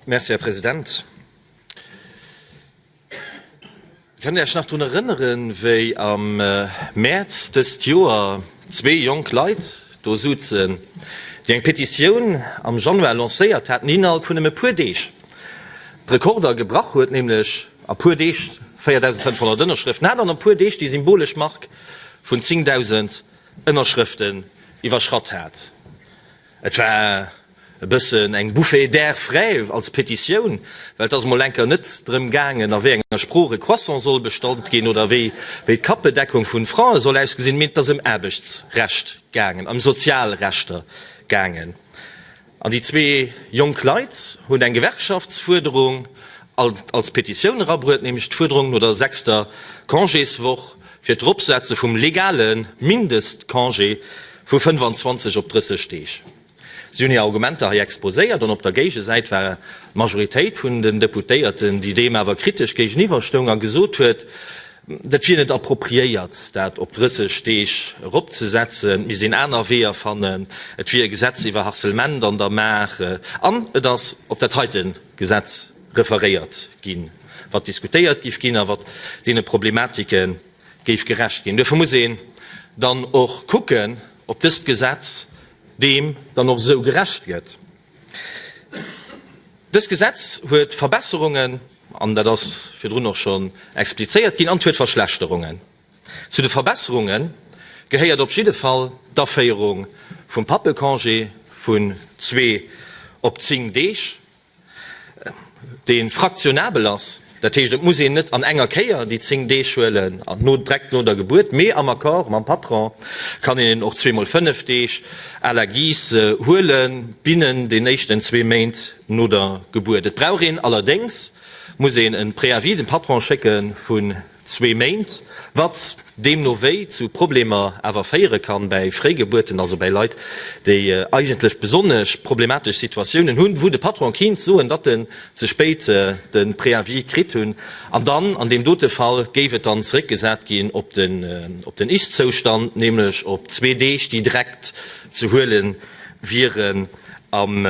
Merci, Här President. Kënnt Dir Iech nach drun erënneren, wéi am Mäerz dëst Joer zwee jonk Leit do suzen, déi eng Petitioun am Januar lancéiert haten, déi innerhalb vun nëmme e puer Deeg d'Rekorder gebrach huet, nämlech a puer Deeg 4.500 Ënnerschrëften hat an a puer Deeg déi symbolesch Mark vun 10.000 Ënnerschrëften iwwerschratt hat? Et war e bëssen eng Bouffée d'air frais als Petitioun, well et ass emol enker net drëm gaangen, a wéi enger Sprooch e Croissant soll bestallt ginn oder wéi d'Kappedeckung vun Frae soll ausgesinn, mee et ass ëm Aarbechtsrecht gaangen, ëm sozial Rechter gaangen. An déi zwee jonk Leit hunn eng Gewerkschaftsfuerderung als Petitioun erabruet, nämlech d'Fuerderung no der sechster Congéswoch fir d'Eropsetze vum legale Mindestcongé vu 25 op 30 Deeg. Si hunn hir Argumenter hei exposéiert an op der Géigesäit war d'Majoritéit vun den Deputéierten, déi deem awer kritesch géigeniwwer stoung a gesot huet, dat wier net appropriéiert, dat op 30 Deeg eropzesetzen, et misst een aner Weeër fannen, et wier e Gesetz iwwer Harcèlement an der Maach an et ass op dat heite Gesetz referéiert ginn, wat diskutéiert géif ginn a wat deene Problematike géif gerecht ginn. Duerfir muss een dann och kucken, ob dëst Gesetz deem dann och esou gerecht gëtt. Dëst Gesetz huet Verbesserungen, an dat ass virdrun och schonn explizéiert ginn, an et huet Verschlechterungen. Zu de Verbesserunge gehéiert op jidde Fall d'Aféierung vum Pappecongé vun zwee op zéng Deeg. dee fraktionabel ass, dat heescht et muss een net an enger Kéier déi 10 Deeg huelen an no direkt no der Gebuert, mee am Accord mam Patron kann een och zweemol 5 Deeg à la guise huelen, binnen den éischten zwee Méint no der Gebuert. Et brauch een allerdéngs, muss een e Préavis dem Patron schécke vun zwee Méint, wat deemno wéi zu Problemer awer féiere kann bäi Fréigebuerten, also bäi Leit, déi eigentlech besonnesch problematesch Situatiounen hunn, wou de Patron kinnt soen, datt en ze spéit de Préavis kritt hunn. An dann an deem dote Fall géif et dann zeréckgesat ginn op den Ist-Zoustand, nämlech op zwee Deeg, déi direkt ze huele wieren am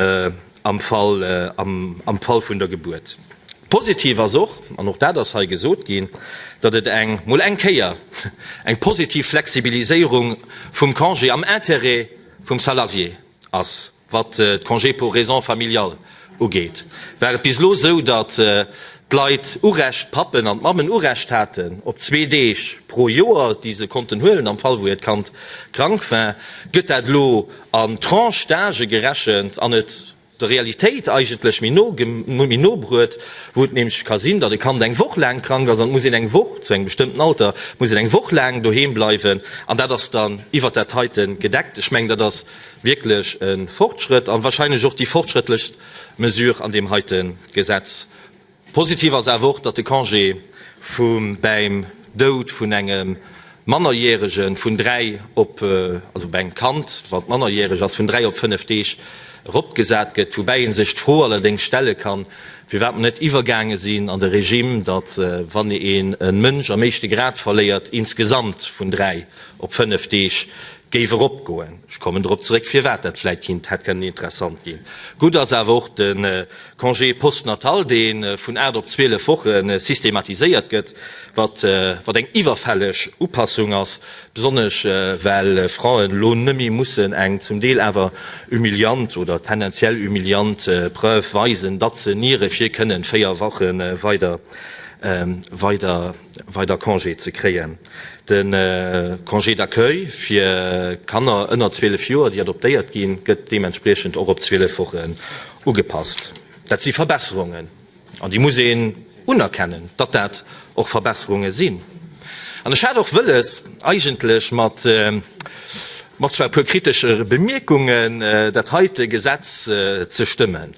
am Fall, am Fall vun der Gebuert. Positiv ass och, an och dat ass hei gesot ginn, datt et eng, mol eng Kéier, eng positiv Flexibiliséierung vum Congé am Intérêt vum Salarié ass, wat d'Congé pour raisons familiales ugeet. War et bis elo esou, datt d'Leit Urecht, d'Pappen an d'Mammen Urecht haten op zwee Deeg pro Joer, déi se konnten huelen am Fall wou hiert Kand krank war, gëtt dat elo an Tranche d'âge gerechent an et der Realitéit eigentlech méi no méi no bruet, wou et nämlech ka sinn, datt e Kand eng Woch laang krank ass an et muss een eng Woch, zu engem bestëmmten Alter, muss een eng Woch laang doheem bleiwen an dat ass dann iwwert dat heite gedeckt. Ech mengen, dat ass wierklech e Fortschrëtt a wahrscheinlech och déi fortschrëttlechst Mesure an deem heite Gesetz. Positiv ass awer och, datt de Congé vu bäim Doud vun engem Mannerjärege vun 3 op, also bei engem Kand, wat mannerjäreg ass, vun 3 op 5 Deeg eropgesat gëtt, woubäi ee sech d'Fro allerdéngs stelle kann, firwat mer net iwwergaange sinn an de Regime, datt wann een e Mënsch am éischte Grad verléiert, insgesamt vun 3 op 5 Deeg géif eropgoen. Ech kommen drop zeréck, firwat dat vläicht kinnt hätt kënnen interessant ginn. Gutt ass awer och de Congé postnatal, dee vun 8 op 12 Woche systematiséiert gëtt, wat wat eng iwwerfälleg Upassung ass, besonnesch well Fraen elo nëmme mussen eng zum Deel awer humiliant oder tendenziell humiliant Preuve weisen, datt se niere fir kënnen 4 Woche weider weider weider Congé ze kréien. De Congé d'accueil fir Kanner ënner 12 Joer, déi adoptéiert ginn, gëtt deementspriechend och op 12 Wochen ugepasst. Dat si Verbesserungen an déi muss een unerkennen, datt dat och Verbesserunge sinn. An ech hat och wëlles eigentlech mat mat zwar e puer kritesche Bemierkungen dat heite Gesetz ze stëmmen.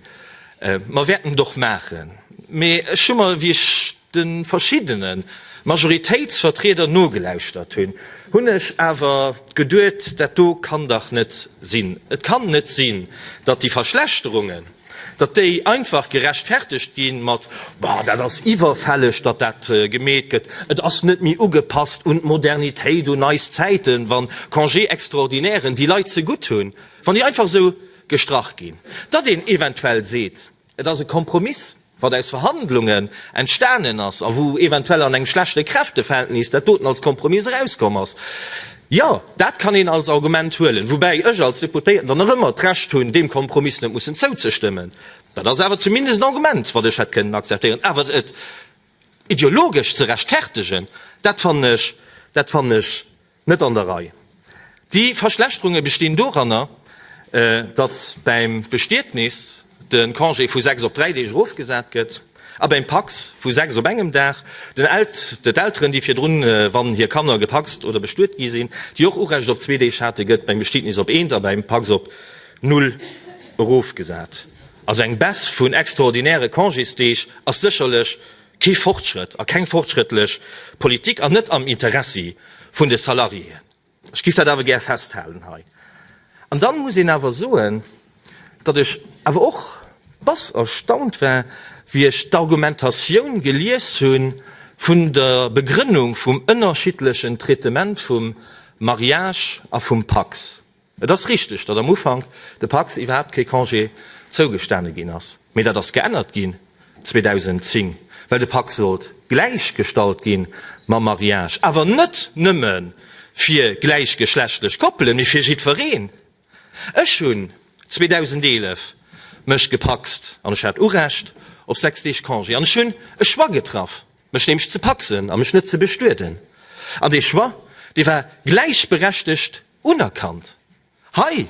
Mer wäerten et och maachen. Mee ech hu mer, wéi ech de verschiddene Majoritéitsvertrieder nogelauschtert hunn, hunn ech awer geduet, dat do kann dach net sinn. Et kann net sinn, datt déi Verschlechterungen, datt déi einfach gerechtfertegt gi mat, Bon, dat ass iwwerfälleg, datt dat gemeet gëtt, et ass net méi ugepasst un d'Modernitéit, un eis Zäiten, wann Congé-extraordinairen déi Leit zegutt hunn, wann déi einfach esou gestrach ginn, datt een eventuell seet. Et ass e Kompromiss, wat aus Verhandlungen entstanen ass a wou eventuell an engem schlechte Kräfteverhältnis dat doten als Kompromiss erauskomm ass. Jo, dat kann een als Argument huelen, woubäi ech als Deputéierten dann nach ëmmer d'Recht hunn, deem Kompromiss net mussen zouzestëmmen. Dat ass awer zumindest en Argument, wat ech hätt kënnen akzeptéieren. Awer et ideologesch ze rechtfertegen, dat fannen ech, dat fannen ech net an der Rei. Déi Verschlechterunge bestinn doranner, datt beim Bestietnis de Congé vu 6 op 3 Deeg erofgesat gëtt a beim Pacs vu 6 op engem Dag. Den d'Elteren, déi virdrun, wann hir Kanner gepacst oder bestuet gi sinn, déi och Urecht op zwee Deeg haten, gëtt beim Bestietnis op eent a beim Pacs op null erofgesat. Also eng Baisse vun extraordinäre Congésdeeg ass sécherlech Kee Fortschrëtt a keng fortschrëttlech Politik an net am Interessi vun de Salariéen. Ech giff dat awer gär festhalen hei. An dann muss een awer soen, datt ech awer och bass erstaunt war, wéi ech d'Argumentatioun gelies hu vun der Begrënnung vum ënnerschiddlechen Traitement vum Mariage a vum Pacs. Et ass richteg, datt am Ufank de Pacs iwwerhaapt kee Congé zougestane ginn ass, mee dat ass geännert ginn 2010, well de Pacs sollt gläichgestallt gi mam Mariage, awer net nëmme fir gläichgeschlechtlech Koppelen, mee fir jiddwereen. Ech hunn 2011 mech gepacst an ech hat Urecht op 6 Deeg Congé an ech hunn e Choix getraff, mech nämlech ze pacsen a mech net ze bestueden. An dee Choix, dee war gläichberechtegt Unerkannt. Hei,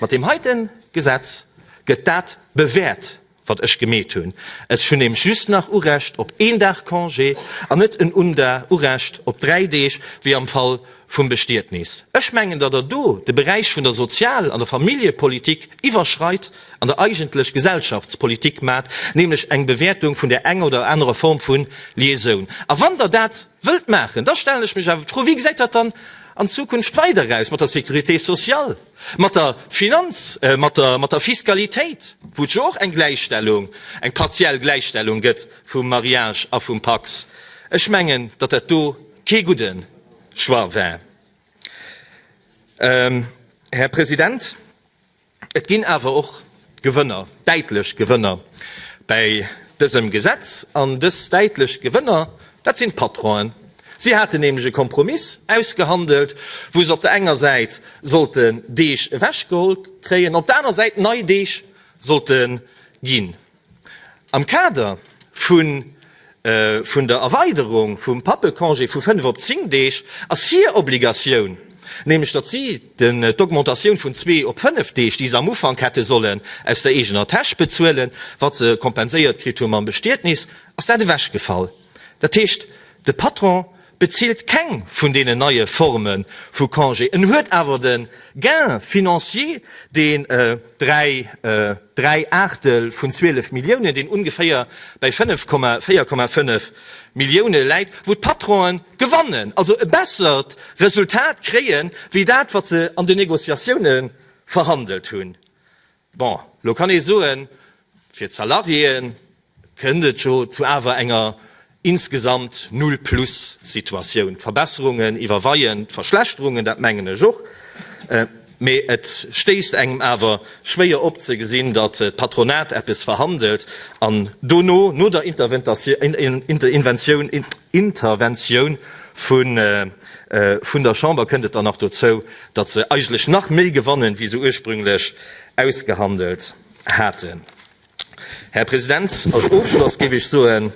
mat deem heite Gesetz gëtt dat bewäert, wat ech gemeet hunn. Ech hunn nämlech just nach Urecht op een Dag Congé an net en Urecht op 3 Deeg, wéi am Fall vum Bestietnis. Ech mengen, datt Der do de Beräich vun der Sozial an der Familljepolitik iwwerschreit an Der eigentlech Gesellschaftspolitik maacht, nämlech eng Bewäertung vun där enger oder anerer Form vu Liaisoun. A wann Der dat wëllt maachen, da stellen ech mech awer d'Fro, Wéi gesäit dat dann an Zukunft weider aus mat der Sécurité sociale, mat der Finanz, mat der, mat der Fiskalitéit, wou et jo och eng Gläichstellung, eng partiell Gläichstellung gëtt vum Mariage a vum Pacs? Ech mengen, datt dat do kee gudde Choix war. Här President, Et ginn awer och Gewënner, däitlech Gewënner bäi dësem Gesetz. An dës däitlech Gewënner, dat sinn d'Patronen. Si haten nämlech e Kompromiss ausgehandelt, wou se op der enger Säit sollten Deeg ewechgeholl kréien, op der aner Säit nei Deeg sollte ginn. Am Kader vun vun der Erweiderung vum Pappecongé vu 5 op 10 Deeg ass hir Obligatioun, nämlech datt si d'Augmentatioun vun zwee op 5 Deeg, déi se am Ufank hätte sollen aus der eegener Täsch bezuelen, wat se kompenséiert kritt hu mam Bestietnis, ass dat ewechgefall. Dat heescht, de Patron bezilt keng vun deenen neie Forme vu Congé. En huet awer de Gain financier, deen 3, 3 Aachtel vun 12 Milliounen, deen ongeféier bäi 4,5 Millioune läit, wou d'Patronen gewannen, also e bessert Resultat kréien, wéi dat, wat se an den Négociatioune verhandelt hunn. Bon, elo kann ee soen, fir d'Salariéë kënnt et jo zu awer enger insgesamt Null-Plus-Situatioun. D'Verbesserungen iwwerweien d'Verschlechterungen, dat mengen ech och. Mee et stéisst engem awer schwéier op ze gesinn, datt d'Patronat eppes verhandelt an dono, no der Interventioun vun der Chamber, kënnt et dann nach dozou, datt se eigentlech nach méi gewannen, wéi se ursprünglech ausgehandelt haten. Här President, als Ofschloss géif ech soen,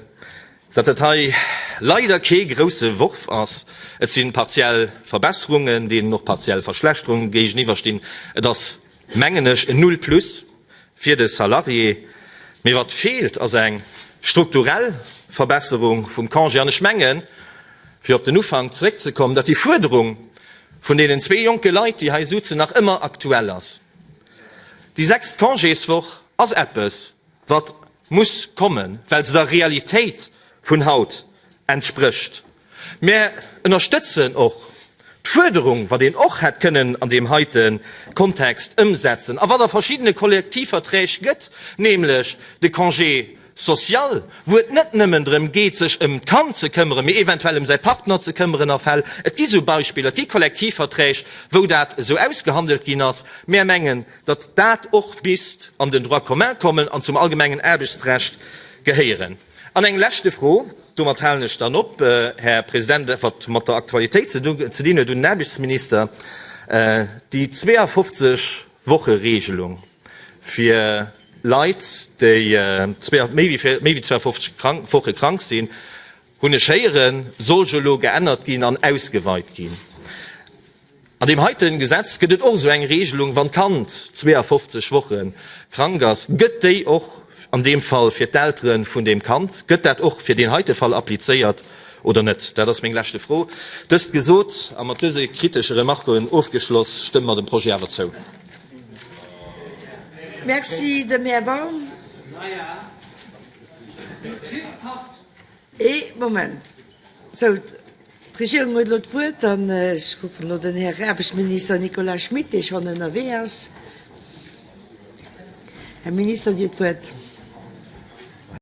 datt dat hei leider kee grousse Worf ass. Et si partiell Verbesserungen, deenen och partiell Verschlechterunge géigeniwwerstinn. Et ass, mengen ech, en Null plus fir de Salarié. Mee wat feelt, ass eng strukturell Verbesserung vum Congé. An ech mengen, fir op den Ufank zeréckzekommen, datt déi Fuerderung vun deenen zwee jonke Leit, déi hei sutzen, nach ëmmer aktuell ass. Déi sechst Congéswoch ass eppes, wat muss kommen, well se der Realitéit vun haut entsprécht. Mär ënnerstëtzen och d'Fuerderung, wat een och hätt kënnen an deem heite Kontext ëmsetzen a wat a verschiddene Kollektivverträg gëtt, nämlech de Congé. Social, wou et net nëmmen drëm geet, sech ëm d'Kand ze këmmeren, mee eventuell ëm säi Partner ze këmmeren a Fäll. Et gi sou Beispiller, et gi Kollektivverträg, wou dat esou ausgehandelt ginn ass. Mär mengen, datt dat och misst an den Droit commun kommen an zum allgemengen Aarbechtsrecht gehéieren. An eng leschte Fro, domat halen ech dann op, Här President, wat mat der Aktualitéit ze dinn huet, un den Aarbechtsminister, Déi 52 Woche-Regelung fir Leit, déi méi wéi 52 Woche krank sinn, hunn ech héieren, soll jo elo geännert ginn an ausgeweit ginn. An deem heite Gesetz gëtt et och esou eng Regelung, wann d'Kand 52 Woche krank ass, gëtt déi och an deem Fall fir d'Eltere vun deem Kand, gëtt dat och fir deen heite Fall applizéiert oder net? Dat ass meng leschte Fro. Dëst gesot a mat dëse kritesche Remarquen ofgeschloss, stëmme mer dem Projet awer zou. Merci dem Här Baum. Ee Moment. Sou, d'Regierung huet elo d'Wuert an ech ruffen elo den Här Aarbechtsminister Nicolas Schmit, dee schonn ënnerwee ass. Här Minister, Dir hutt d'Wuert.